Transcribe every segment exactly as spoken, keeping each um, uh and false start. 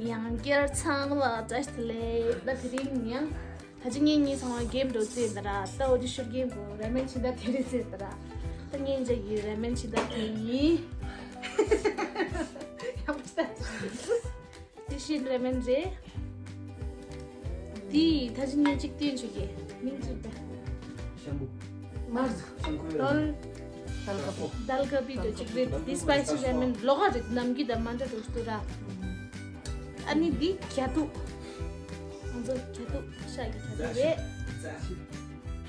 ཡང་བསྐྱར་ཚང་མ་ལ་བཀྲ་ཤིས་བདེ་ལེགས། ད་དེ་རིང་ཡང་ད་ཅི་ངེད་གཉིས་ཚང་མ་གེམ་འགྲོ་རྩིས་ཡིན་ད་ར། ད་འོ་དེ་ཤུར་གེམ་གོ་ར་མེན་ཕྱི་ཟླ་དེ་རིང་རྩིས་ཡིན་ད་ར། ད་ངེད་འཇག་གི་ར་མེན་ཕྱི་ཟླ་དེ་ཡིན། ཡང་ཕྱི་ཟླ་དེ་ཤིན་ར་མེན་རེད། དེ་ད་ཅི་ངེད་གཅིག་བསྟན་ཆོག་གི་མིང་གཅིག་པ། ཤམ་བུ། མར། ཤམ་ཁོའི་རོལ། དལ་ཀ་པོ། དལ་ཀ་པི་དོ་གཅིག་རེད། དེ་སི་པའི་སི་ར་མེན་ལོགས་ཀ་རེད། ནམ་རྒྱུན་དང་མ་འདྲ་འགྲོ་ཤི་འདུག་ར། ཨ་ནི་འདི་རྒྱ་ཐུག་ང་ཚོ་རྒྱ་ཐུག་ཤ་གི་རྒྱ་ཐུག་རེད།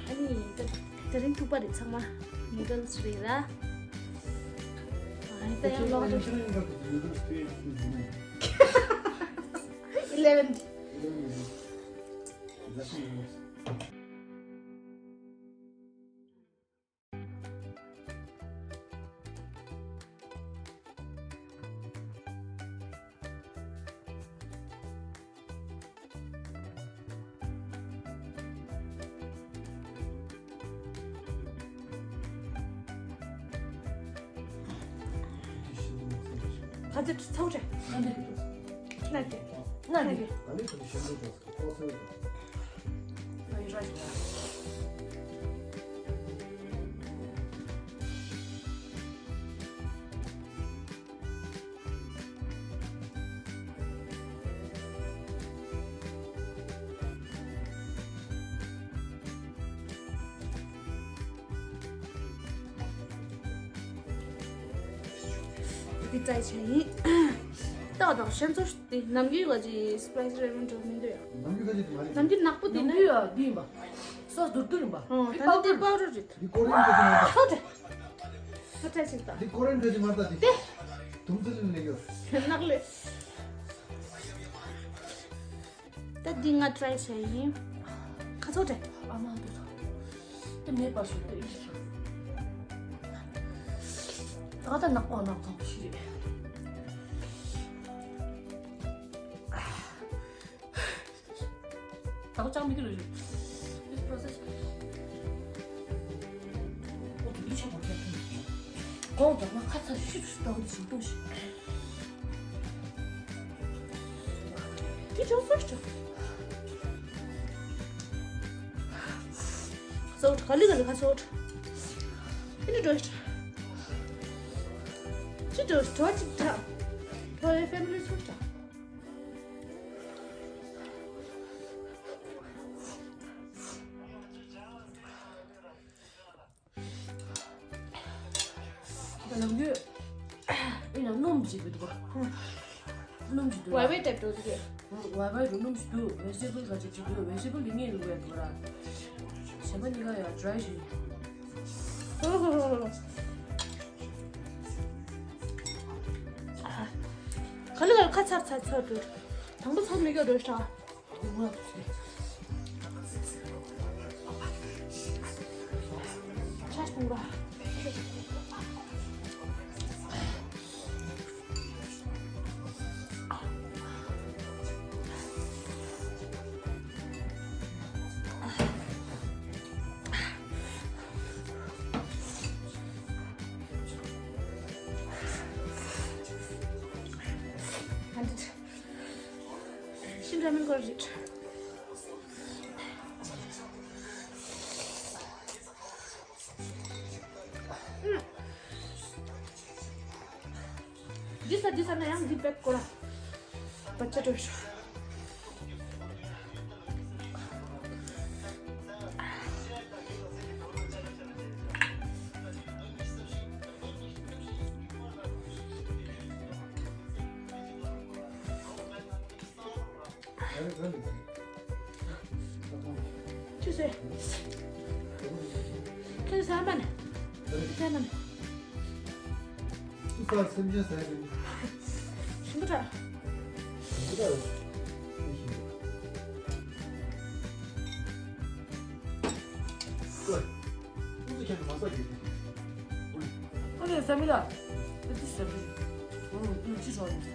ཨ་ནི་ད་དེ་རིང་ཐུག་པ་རེད། ཚང་མ་ནུ་ཌལ་སི་རེད་ར། ཨ་ནི་ད་ཡང་ལོག་འགྲོ། ཨི་ལེ་ཝན། ཁ་ཚིག་ཚ་བོ་རེད། ན་གི། ན་གི། འདི་ཏྲའི་བྱས་ཡིན། ཏག་ཏག་ཤན་ཚོ་དེ་ནམ་རྒྱུན་ལ་ཅི་སི་པའི་སི་རེ་མོན་འགྲོ་མི་འདུག་ཡ། ནམ་རྒྱུན་ཁ་ཅིག་དེ་མ་རེད། ནམ་རྒྱུན་ནག་པོ་དེ་ནམ་ན་རྒྱུན་ཡ་འདི་ཡིན་པ། སོ་སི་དུར་དུར་ཡིན་པ། ཨོ། འདི་ད་ནི་དེ་པའུ་ཌར་རེད། འདི་ཀོ་རི་ཡན་ཁ་ཅིག་མ་རེད། ཁོ་དེ། ཁ་ཏྲ་ཅིག་དང་། འདི་ཀོ་རི་ཡན་ཁ་ཅིག་མ་རེད། ད་དེ། དེ། དུམ་ཚིལ་ལས་ཡོད། ནག་ལས། ད་འདི་ང་ཏྲའི་བྱས་ཡིན། ཁ་ཚོ་དྲན། ཨ་མ་འདུག་ད། དེ་མེད་པ་ཞིག་ཏུ་ཡིན། ད་ད་ནག་པོ་ནག་ཐོག་ཞིག་རེད། ད་ལོ་ཅང་མི་འདུག་ལོ་ཞིག This process. ཨོ་དེ་མི་ཆོག་པ་ཁྱད་ཐོན། གོང་དུ་ང་ཁ་ཚ་ཤུད་ཤུད་ལྟ་བུ་དེ་ཞིག་ཏུ་ཞིག་དེ་ཅོག་ཙེ་ཅོག་ཙེ་ག་ལི་ག་ལི་ཁ་ཚོགས། ཨེ་ནི་འགྲོ་ཤི། ཅི་འགྲོ་ཤི་འགྲོ་ཅིག་ད། ཁོའི་ཕེ་མི་ལི་ཚོགས་ད། ད་ལམ་རྒྱུད། ཨེ་ན་སྣུམ་ཅིག་འདུག་ག་སྣུམ་ཅིག་འདུག་ག་ཝའི་ཝའི་ཊེབ་འགྲོ་འདུག་ག་ཝའི་ཝའི་འགྲོ་སྣུམ་ཅིག་འདུག་ཝེ་ཇི་ཊེ་བལ་ག་ཅིག་ཅིག་འདུག་ཝེ་ཇི་ཊེ་བལ་འདི་ངས་ལུག་ཡ་འདུག་ར། གཞན་པ་གཉིས་ཀ་ཡ་ཌ་རའི་ཞིག་ག་ལེ་ག་ལེ་ཁ་ཚར་ཚར་ཚར་འདུག་དང་པོ་ཚར་མི་དགོས་འགྲོ་ཤག་ཤིན་ར་མེན་གོ་རེད། འདི་ས་འདི་ས་ན་ཡང་འདི་བེད་ཀོ་ར། བ་ཅ་ཏོ་ཤོ། ཅི་ཟེར། ཁྱོད་ཟ་མ་ནི། ཟ་མ་ནི། ཏུ་ས་སེམས་ཅན་ཟ་ཡ་ཞིམ་པོ་འདྲ། ཞིམ་པོ་འདྲ། ཀོ། ཏུ་ས་ཁྱད་མ་ཟ་གི། ཨ་ལེ་ཟ་མི་ལ། ཏུ་ཏུ་ཟ་མི། ཨུ་ཏུ་ཅི་ཟ་མི་ཟ།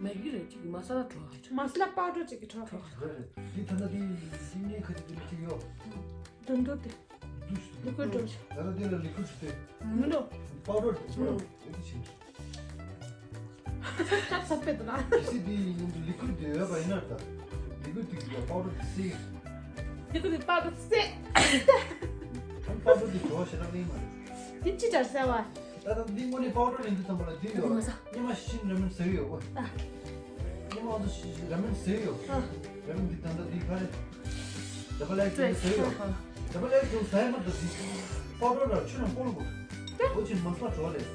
མེ་གི་རེད་ཅིག་མ་ས་ལ་བྲོ། མ་ས་ལ་པའུ་ཌར་ཅིག་གི་བྲོ། འདི་ཐ་ན་འདི་འདི་ངའི་ཁ་ཅིག་འདི་ཅིག་ཡོད། དོན་དུ་དེ། ལི་ཀུའི་འགྲོ། ད་ལྟ་འདི་ལ་ལི་ཀུའི་དེ། མི་འགྲོ། པའུ་ཌར་དེ་ཚོ་ཨེ་འདི་བྱེད། ཁ་ཚ་པེ་དུ་ན། གལ་སྲིད་འདི་ཡིན་ན་ལི་ཀུའི་དེ་ཡོད་པ་ཡིན་ན་ད། ལི་ཀུའི་དེ་གི་པའུ་ཌར་དེ་སེ། ལི་ཀུའི་དེ་པའུ་ཌར་སེ། ཨ་པའུ་ཌར་དེ་བྲོ་བ་ཞེ་དྲག་ཡིན་མ་རེད། དེ་ཅི་ལྟར་སེ་བ། ད་ལྟ་འདི་དངོས་གནས་པའུ་ཌར་ཡིན་དུས་ཙམ་པ་ལ་འདི་ཡོད། ད་ལྟ་ང་ས། ཉི་མ་ཤིན་ར་མེན་ཟེར་ཡོད་གོ། ཨ། ཉི་མ་འདི་ཤིན་ར་མེན་ཟེར་ཡོད། ཨ། ར་མེན་འདི་ད་ལྟ་འདི་ག་རེ། ཌ་བལ་ཨེག་ཟེར་ཡོད། ཨ། ཌ་བལ་ཨེག་ཟེར་ཟ་ཡ་མ་ད་འདི། པའུ་ཌར་ལ་ཆུ་ནང་བསྐོལ་དགོས། ཨ། འོ་ཅིན་མ་སླ་བྲོ་རེད།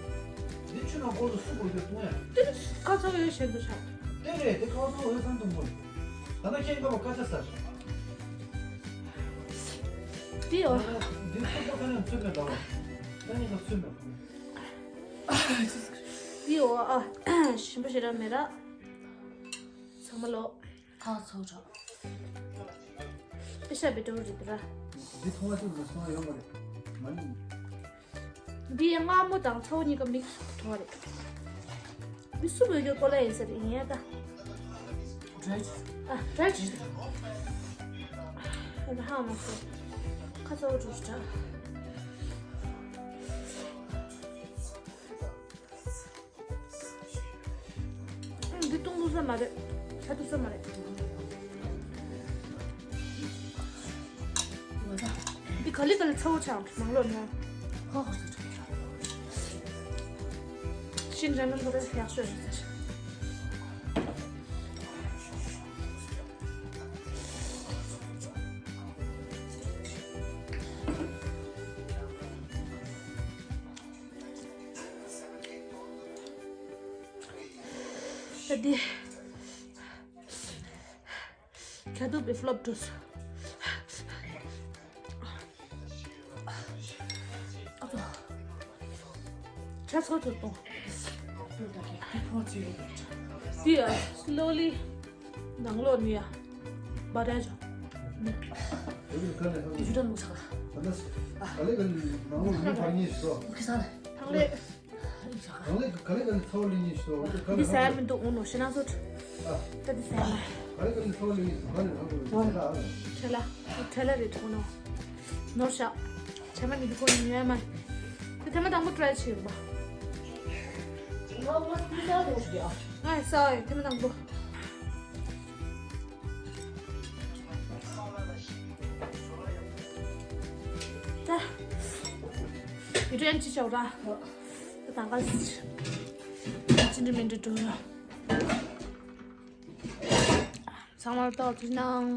འདི་ཆུ་ནང་བསྐོལ་དུ་སུ་དགོས་རྒྱུ་གཏོང་ཡ། དེ་ཁ་ཚ་བའི་ཞེན་དུ་ཆགས། དེ་རེད་དེ་ཁ་ཚ་བའི་སང་དུ་མོ། ད་ནི་ཁྱེད་ཀ་བ་ཀ་ཆ་ཟ། དེ་ཡོད། འདི་ཚོ་པ་ཁ་ནས་ཚུད་མེད་ལ་བ། ད་ནི་ཁ་ཚུད་མེད། དེ་ཡོད་ཨ། ཞིམ་པོ་ཞེ་དྲག་མེད་ར། ཚང་མ་ལོ། ཁ་ཚོ་ར། ཨེ་ཤ་བི་ཏོ་རི་ར། འདི་མཐོང་བ་ཅིག་མ་སོང་ཡོང་བ་རེད། མ་ནི། འདི་ཡང་མངར་མོ་དང་ཚ་བོ་གཉིས་ཀ་མིག་སི་ཐོག་རེད། འདི་སུ་བོད་སྐད་གོ་ལ་ཡིན་ས་རེད་ཡིན་ཡ་ད། ཌ་རའི་ཇུས། ཨ་ཌ་རའི་ཇུས། ཨ་ཧ་མ་སོ། ཁ་ཚ་བོ་འགྲོ་ཤི་ད། འདི་བཏུང་ཐུབ་ས་མ་རེད། ཆ་ཐུབ་ས་མ་རེད། འདི་ག་ལེ་ག་ལེ་ཚ་བོ་ཆགས་མང་ལོ་ནོ། ཧོ་ཧོ་ཟེར། ཤིན་ར་མེན་ཁོ་རེ་ཡག་ཤོས་རེད་ཟེར། ད་འདི། ཁ་ཐུག་པའི་ཕ་ལོབ་འགྲོ་སོང་། ཨ་ཙི། ཆ་ཚོད་ཚོད་གཏོང་། འདི་ཡ་སི་ལོ་ལི་ནང་ལོགས་ནི་ཡ་བ་ར་ཇོ། དེ་གི་ག་ནས་ཧ་གོ། ཇུ་ཌན་མུ་ཚ་ལ། ད་ལྟ་ག་ལེ་ག་ལེ་ནང་ལོགས་ནི་བར་ཉེས་སོ། ཁི་ས་ལ། ཐང་ལེ། གང་ལས་ག་ལེ་ག་ལེ་ཚ་བོ་ལེན་ཉིན་ཞིག་འདུག་འདི་ཟ་ཡ་མི་འདུག་འོ་ནོ་ཤི་ན་སོ། ཨ། ད་འདི་ཟ་ཡ་མ། ག་ལེ་ག་ལེ་ཚ་བོ་ལེན་ཉིན་ཞིག་ག་ལེ་ཧ་གོ་ཡོད་ད། ཁྲེ་ལ། ཁྲེ་ལ་རེད་འོ་ནོ། ནོར་ཤག་ཁྲེ་མ་ནི་འདི་ཁོ་ནི་ཉོ་ཡ་མ། འདི་ཐེངས་མ་དང་པོ་ཊ་རའི་བྱེད་རོགས། ང་ང་ང་ས་ཡོད་ཐེངས་མ་དང་པོ། ད། བི་ཌིའོ་ཅི་བྱའོ་ར། ད་ག་ཅི་འདྲ་མི་འདྲ་འགྲོ་ཡ། ཚང་མ་ལ་ཏོག་ཙམ་གནང་།